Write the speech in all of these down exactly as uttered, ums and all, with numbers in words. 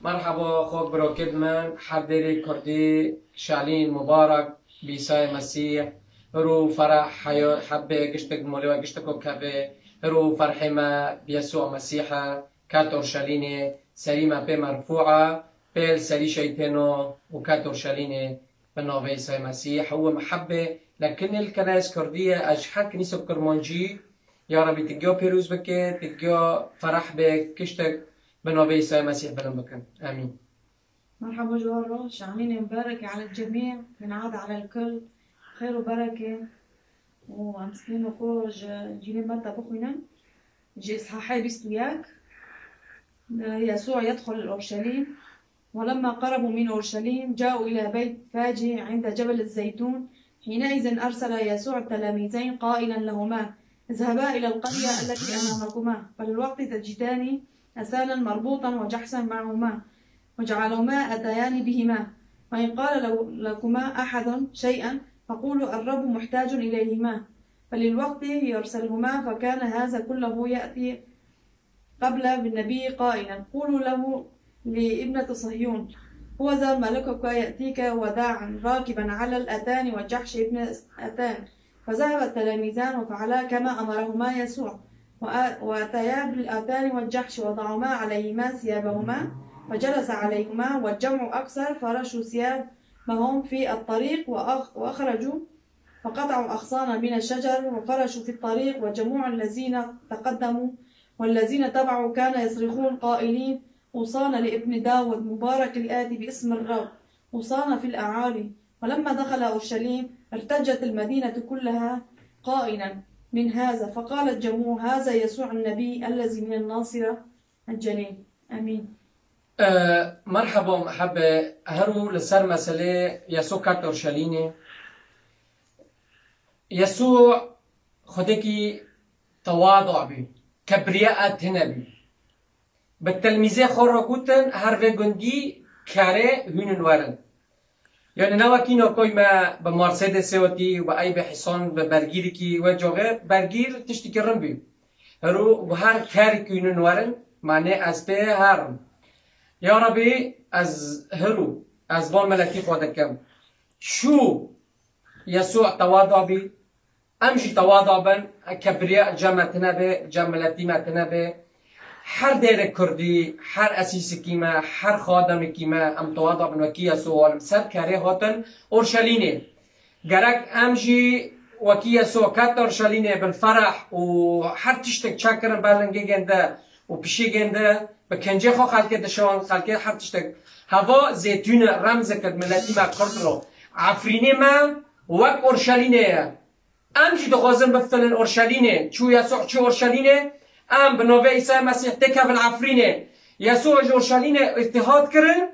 Merhaba, xok birokêt min, her dêrê Kurdî, şalîn, mubarak, bi Îsayê Mesîh, hir û fereh, heya, hebê, giştek, molê we gişteko kevê, hir û ferhê me bi Yesûa Mesîh e, ket Orşelînê, serî me pê merfû e, pê li serî şeytêno û ket Orşelînê, bi navê Îsayê Mesîh, ew e mihebê, lekinê li kenayez Kurdî ye, ez ji her kinîsek Kurmancî, ya Rebî, ti giya pêroz bike, ti giya fereh be, giştek bi navê Îsayê Mesîh bilind bikin. Amîn. مرحبا جوارو، شعليني مباركة على الجميع، ينعاد على الكل خير وبركة. وأمسكين وخوج جيلين متى بخوينن. جي إصحاحي بيست وياك. يسوع يدخل أورشليم. ولما قربوا من أورشليم، جاءوا إلى بيت فاجي عند جبل الزيتون. حينئذ أرسل يسوع التلاميذين قائلا لهما: اذهبا إلى القرية التي أمامكما، فللوقت تجدان إنسانا مربوطا وجحشا معهما، واجعلهما آتيان بهما، وإن قال لو-، لكما أحد شيئا، فقولوا: الرب محتاج إليهما، فللوقت يرسلهما، فكان هذا كله يأتي قبل بالنبي قائلا: قولوا له لابنة صهيون: هوذا ملكك يأتيك وداعا راكبا على الأتان وجحش ابن أتان. فذهب التلاميذان وفعلا كما أمرهما يسوع، وأ-، وأتيا بالأتان والجحش ووضعهما عليهما ثيابهما، فجلس عليهما، والجمع أكثر، فرشوا ثيابهم في الطريق، وأخ-، وأخرجوا فقطعوا أغصانا من الشجر وفرشوا في الطريق، وجموع الذين تقدموا والذين تبعوا كان يصرخون قائلين: أوصانا لابن داود، مبارك الآتي باسم الرب، أوصانا في الأعالي. ولما دخل أورشليم ارتجت المدينة كلها قائلا من هذا، فقال الجموع: هذا يسوع النبي الذي من الناصرة الجليل. آمين. E, merheba, mehebe, her û li ser meselê Yesû ket Orşelînê. Yesû xwedekî tewadu bî, kebriya tune bî. Bi telmîzê xwe re gotin, her vê gundî kerê hûnin werin. Yani ne wekî nakoy me bi Mercedesê wetî û bi eybê hîsan bi bergîrikî wê coxê bergîr tiştikî rin bî. Hero bi her kerikî hûnin werin, manê ez pê herim. Ya Rebî, ez hero, ez van miletî xwe dikim. Çû Yesû tewada bî, em jî tewada bin, kebriya cem me tune be, cem miletî me tune be. Her dêrê Kurdî, her esîsikî me, her xademikî me, em tewada bin wekî Yesû, wan li ser kerê hatin Orşelînê. Gerek em jî wekî Yesû ket Orşelînê bin fereh û her tiştek çekirin ber lingê gênde û pişî gênde bi kincê xwe xelkê dişon, xelkê her tiştek. Heva zêtûne remzeke miletî me Kurd ro. Efrînê me wek Orşelînê ye. Em jî dixwazin biftilin Orşelînê. Çû Yesû çû Orşelînê, em bi navê Îsa Mesîh têkevin Efrînê. Yesû ji Orşelînê îtîhat kirin.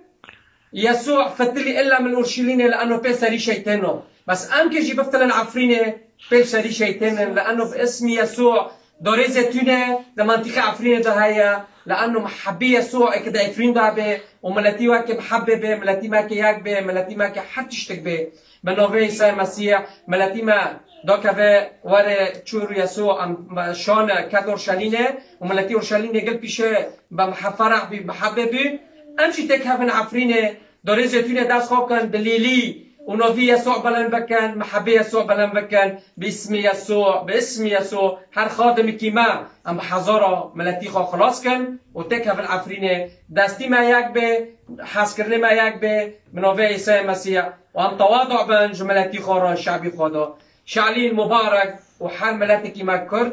Yesû fitilî illa min Orşelînê li eno pê serî şeyteno. Bes em kê jî biftilin Efrînê pê serî şeytênin. Li eno bi ismî Yesû dorê zêtûne di mantîqê Efrînê de heye. Li eno mehebî Yesû eke di Efrîn de be û miletî wekê mehebê be, miletî me ke yek be, miletî me ke her tiştek be. Bi navê Îsayê Mesîh, miletî me dakeve were çûr Yesû em şane ket Orşelînê û miletî Orşelînê gel pîşe be mehe-, fereh bî, mehebê bî. Em jî têkevin Efrînê, dorê zêtûnê dest xwe bikin, bi lîlî û navî Yesû bilind bikin, mehebê Yesû bilind bikin, bi ismî Yesû, bi ismî Yesû, her xadimikî me, em bi hezara miletî xwe xilas kin û têkevin Efrînê, destî me yek be, hezkirinê me yek be, bi navê Îsayê Mesîh. Û em tewadu bin ji miletî xwe re, şebî xwe de. Şalîn mubarek û her miletekî me Kurd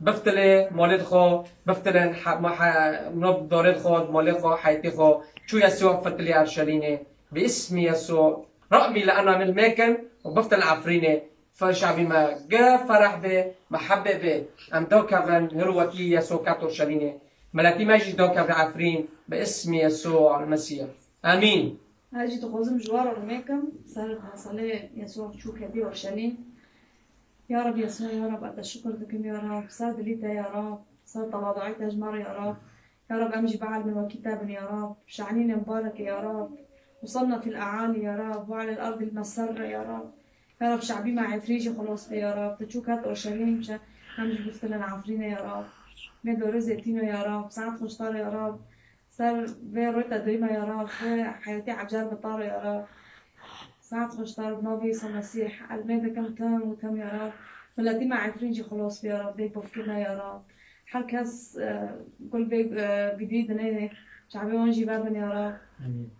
biftilê malê xwe, biftilin he-, me he-, nov dorê xwe, malê xwe, heytê xwe. Çû Yesû fitilî Erşelînê. Bi ismî Yesû. Rabî li ena min mêkin û biftilin Efrînê. Fer şabî me ge fereh be, mehebê be. Em do kevin, hir wekî Yesû ket Orşelînê. Miletî me jî do keve Efrîn. Bi ismî Yesû el Mesîh. Amîn. Ez jî dixwazim ji we re rimê kim, ser meselê Yesû çû ketî Orşelîm. Ya Reb Yesû, ya Reb, ez te şikir dikim, ya Reb, ser dilî te, ya Reb, ser tevaduî te ji me re, ya Reb. Ya Reb, em jî bielmin wekî te bin, ya Reb. Şanîne mubareke, ya Reb. Usanna fil eali, ya Reb, ve alel erdî messerre, ya Reb. Ya Reb, şabî me Efrîn jî xilas be, ya Reb. Te çû ket Orşelîm, em jî biftilin Efrînê, ya Reb. Mê dorê zêtîno, ya Reb, saet xweşdar, ya Reb. Ser vê rûyê te dûyî me ya Rab, vê heyetî ecar bi tar ya Rab. Saet xweş tar bi navê Îsa Mesîh, elmê dikim tim û tim ya Rab. Miletî me Efrîn jî xilas bê ya Rab, dê bifkî me ya Rab. Her kes, e, gul vê, e, vîdyoyî dinêrê, çavê wan jî vebin ya Rab.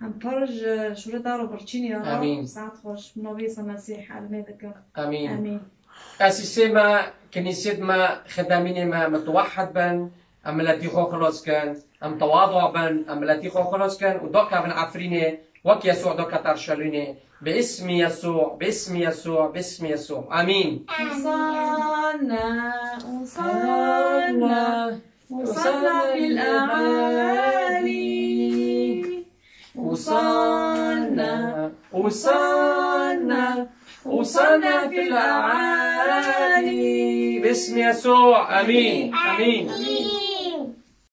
Em pir ji şûrê te re birçîn ya Rab. Saet xweş, bi navê Îsa Mesîh, elmê dikim. Emîn. Emîn. Esîsê me, kinîsêt me, xedemînê me, mutewehhid bin, em miletî xwe xilas kin, em tewadu bin, em miletî xwe xilas kin û dakevin Efrînê, wek Yesû dakete Urşelîmê. Bi ismî Yesû, bi ismî Yesû, bi ismî Yesû. Emîn. Hosanna, Hosanna, Hosanna fil a'ali. Hosanna, Hosanna, Hosanna fil a'ali. Bi ismî Yesû. Emîn. Emîn.